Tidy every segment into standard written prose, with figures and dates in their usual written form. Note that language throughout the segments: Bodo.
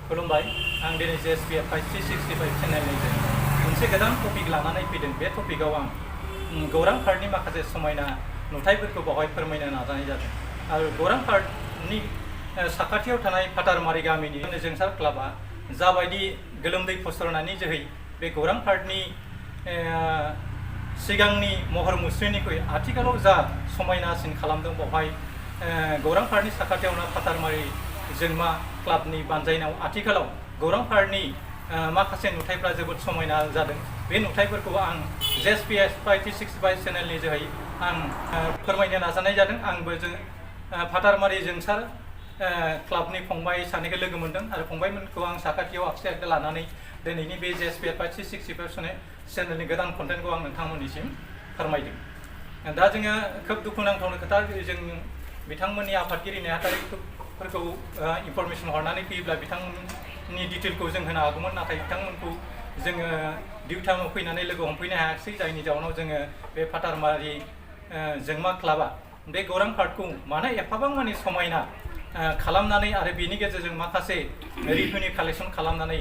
खुलुमबाय आं दिनै JSPF 365 चेनेलनिफ्राय मोनसे गोदान टपिक लानानै फैदों। बे टपिकआव आं गौरां पार्कनि माखासे समायना नुथायफोरखौ बावहाय फोरमायनो नाजानाय जादों। आरो गौरां पार्कनि साखाथियाव थानाय फाथारमारि गामिनि जोंसार क्लाबा जाबायदि गोलोमदै फसरनायनि जोहै बे गौरां पार्कनि सिगांनि महर मुस्रिनिख्रुइ आथिखालाव जा समायनासिन खालामदों। बावहाय गौरां पार्कनि साखाथियावनो फाथारमारि जोंमा क्लाबनि बानजायनायाव आथिखालाव गौरां पार्कनि माखासे नुथायफ्रा जोबोद समायना जादों। बे नुथायफोरखौ आं JSPF 365 चेनेलनि जोहै आं फोरमायनो नाजानाय जादों। आंबो फाथारमारि जोंसार क्लाबनि फंबाय सानैखौ लोगो मोनदों आरो फंबायमोनखौ आं साखाथियाव आगसि आगदा लानानै दिनैनि बे JSPF 365 चेनेलनि गोदान कन्टेन्टखौ आं नोंथांमोननिसिम फोरमायदों। दा जोङो खोब दुखुनांथावनि खोथा, जों बिथांमोननि आफादगिरि नेहाथारिफोरखौ इनफरमेसन हरनानै फैयोब्ला बिथांमोननि डिटेलखौ जों होनो हागौमोन, नाथाय बिथांमोनखौ जोङो डिउटामाव फैनानै लोगो हमफैनो हायाखिसै। जायनि जाउनाव जोङो बे फाथारमारि जोंमा क्लाबा बे गौरां पार्कखौ मानो एफाबां माने समायना खालामनानै आरो बेनि गेजेरजों माखासे रेभिनिउ कालेक्सन खालामनानै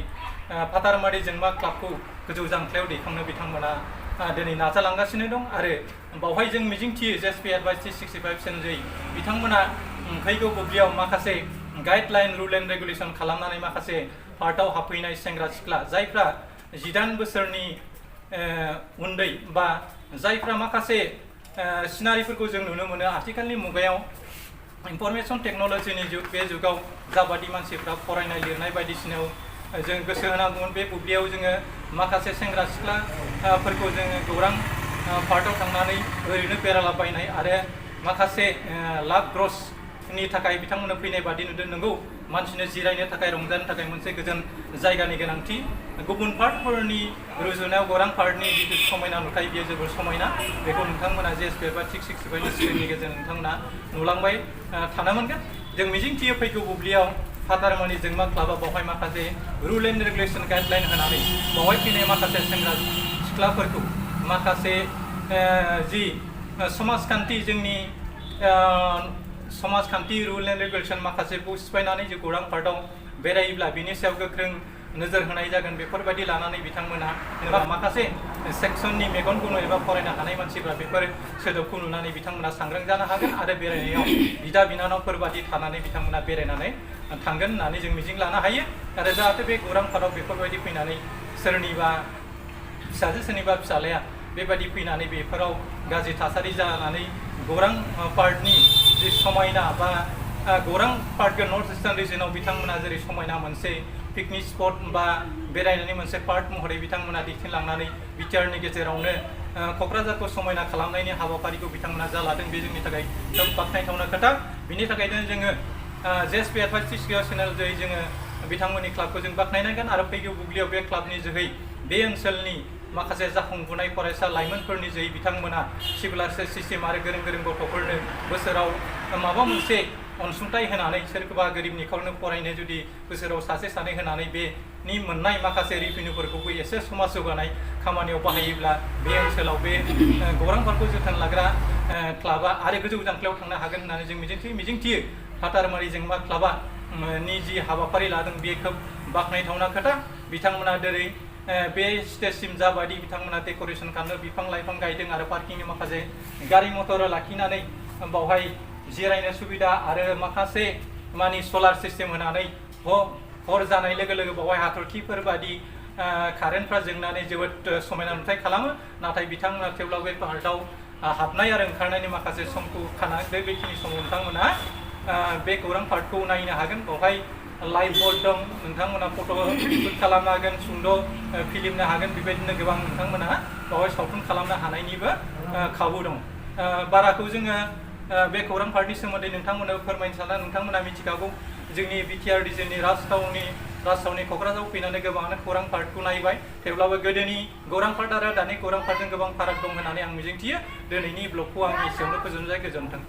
फाथारमारि जोंमा क्लाबखौ गोजौ जांख्लायाव दैखांनो बिथांमोना दिनै नाजालांगासिनो दं। आरो बावहाय जों मिजिंथियो JSPF 365 चेनेलजों बिथांमोना फैगौ बुब्लियाव माखासे गाइडलाइन रुल एन्ड रेगुलेसन खालामनानै माखासे पार्कआव हाबफैनाय सेंग्रा सिख्ला जायफ्रा 18 बोसोरनि उन्दै बा जायफ्रा माखासे सिनारिफोरखौ जों नुनो मोनो। आथिखालनि मुगायाव इनफरमेसन टेक्न'लजिनि जुग, बे जुगाव जाबादि मानसिफ्रा फरायनाय लिरनाय बायदिसिनायाव जों गोसो होनांगौमोन, बे बुब्लियाव जोङो माखासे सेंग्रा सिख्लाफोरखौ जोङो गौरां पार्कआव थांनानै ओरैनो बेरायलाबायनाय आरो माखासे लाभ ग्रसनि थाखाय बिथांमोननो फैनाय बादि नुदों। नंगौ, मानसिनो जिरायनो थाखाय रंजानो थाखाय मोनसे गोजोन जायगानि गोनांथि। गुबुन पार्कफोरनि रुजुनायाव गौरां पार्कनि जिथु समायना नुथाय बियो जोबोर समायना। बेखौ नोंथांमोना JSPF 365 स्क्रिननि गेजेरजों नोंथांमोना नुलांबाय थानो मोनगोन। जों मिजिंथियो फैगौ बुब्लियाव फाथारमारि जोंमा क्लाबा बावहाय माखासे रुल एन्ड रेगुलेसन गाइडलाइन होनानै बावहाय फैनाय माखासे सेंग्रा सिख्लाफोरखौ माखासे जि समाजखान्थि, जोंनि समाजखान्थि रुल एन्ड रेगुलेसन माखासेखौ सिफायनानै जे गौरां पार्कआव बेरायोब्ला बिनि सायाव गोख्रों नोजोर होनाय जागोन। बेफोरबायदि लानानै बिथांमोना माखासे सेक्सननि मेगन गुनु एबा फरायनो हानाय मानसिफ्रा बेफोर सोदोबखौ नुनानै बिथांमोना सांग्रां जानो हागोन आरो बेरायनायाव बिदा बिनानावफोर बादि थानानै बिथांमोना बेरायनानै थांगोन होननानै जों मिजिं लानो हायो। आरो जाहाथे बे गौरां पार्कआव बेफोरबायदि फैनानै सोरनिबा फिसाजो सोरनिबा फिसालाया बेबायदि फैनानै बेफोराव गाज्रि थासारि जानानै गौरां पार्कनि जि समायना बा गौरां पार्क नर्थ इस्टार्न रिजनाव बिथांमोना जेरै समायना मोनसे पिकनिक स्पट बा बेरायनायनि मोनसे पार्क महरै बिथांमोना दैथिंलांनानै बिटिआरनि गेजेरावनो क'क्राझारखौ समायना खालामनायनि हाबाफारिखौ बिथांमोना जा लादों, बे जोंनि थाखाय खोब बाख्नायथावना खोथा। बिनि थाखायनो जोङो JSPF 365 चेनेलजों जोङो बिथांमोननि क्लाबखौ जों बाख्नायनांगोन आरो फैगौ बुब्लियाव बे क्लाबनि जोहै बे ओनसोलनि माखासे जाखांफुनाय फरायसा लाइमोनफोरनि जोहै बिथांमोना सिकुलार सिस्टेम आरो गोरों गोरों गथ'फोरनो बोसोराव माबा मोनसे अनसुंथाइ होनानै सोरखौबा गोरिब निखावरिनो फरायनो जुदि बोसोराव सासे सानै होनानै बेनि मोननाय माखासे रेभिनिउफोरखौबो एसे समाज जौगानाय खामानियाव बाहायोब्ला बे ओनसोलाव बे गौरां पार्कखौ जोथोन लाग्रा क्लाबा आरो गोजौ जांख्लायाव थांनो हागोन होननानै जों मिजिंथियो। फाथारमारि जोंमा क्लाबा नि जि हाबाफारि लादों बे खोब बाख्नायथावना खोथा। बिथांमोना जेरै बे स्टेजसिम जाबायदि बिथांमोना डेक'रेसन खालामनो बिफां लाइफां गायदों आरो पार्किंनि माखासे गारि मटर लाखिनानै बावहाय जिरायनो सुबिदा आरो माखासे मानि सलार सिस्टेम होनानै हर जानाय लोगो लोगो बावहाय हाथरखिफोर बादि कारेन्टफ्रा जोंनानै जोबोद समायना नुथाय खालामो। नाथाय बिथांमोना थेवब्लाबो बे पार्कआव हाबनाय आरो ओंखारनायनि माखासे समखौ खानानै बेखिनि समाव नोंथांमोना बे गौरां पार्कखौ नायनो हागोन। बावहाय लाइभ बर्ड दं, नोंथांमोना फट' शुट खालामनो हागोन, सुंद' फिल्मनो हागोन। बेबायदिनो गोबां नोंथांमोना बावहाय सावथुन खालामनो हानायनिबो खाबु दं। बाराखौ जोङो बे गौरां पार्कनि सोमोन्दै नोंथांमोननो फोरमायनो सानना नोंथांमोना मिथिखागौ। जोंनि बिटिआर रिजननि राजथावनि क'क्राझाराव फैनानै गोबाङानो गौरां पार्कखौ नायबाय। थेवब्लाबो गोदोनि गौरां पार्क आरो दानि गौरां पार्कजों गोबां फाराग दं होननानै आं मिजिंथियो। दिनैनि ब्लगखौ आं एसेयावनो फोजोबनाय गोजोन्थों।